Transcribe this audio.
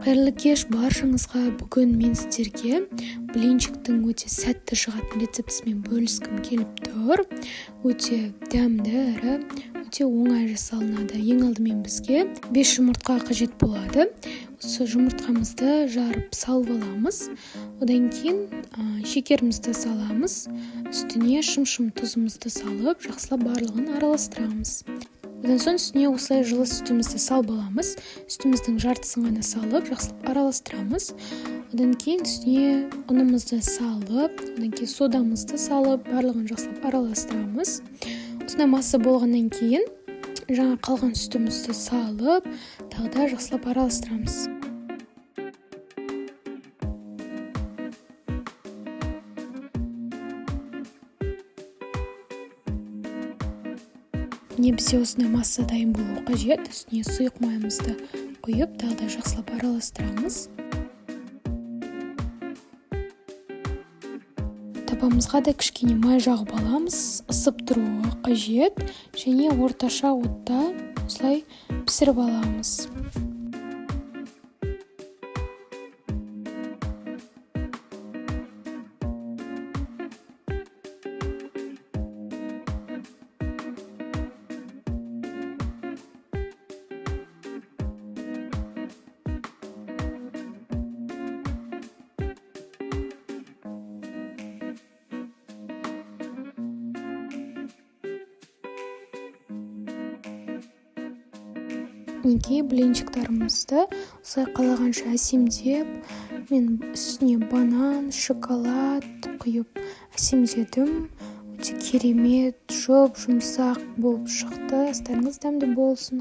Қайырлы кеш баршаңызға! Бүгін мен сіздерге блинчиктің өте сәтті шығатын рецептісімен бөліскім келіп тұр. Өте дәмді әрі өте оңай жасалынады. Ең алдымен бізге 5 жұмыртқа қажет болады. Осы жұмыртқамызды жарып салып аламыз. Одан кейін шекерімізді саламыз. Үстіне шым-шым тұзымызды салып, жақсылап барлығын араластырамыз. Одан соң үстіне осылай жылы сүтімізді салып аламыз. Сүтіміздің жартысын ғана салып, жақсылап араластырамыз. Одан кейін үстіне ұнымызды салып, одан кейін содамызды салып, барлығын жақсылап араластырамыз. Осындай масса болғаннан кейін жаңа қалған сүтімізді салып, тағы да жақсылап араластырамыз. Міне, бізде осындай масса дайын болуы қажет. Үстіне сұйық майымызды құйып, тағы да жақсылап араластырамыз. Табамызға да кішкене май жағып аламыз. Ысып тұруы қажет және орташа отта осылай пісіріп аламыз. Мінекей, блинчиктарымызды осылай қалағанша әсемдеп, мен үстіне банан, шоколад құйып әсемдедім. Өте керемет, жұп-жұмсақ болып шықты. Астарыңыз дәмді болсын.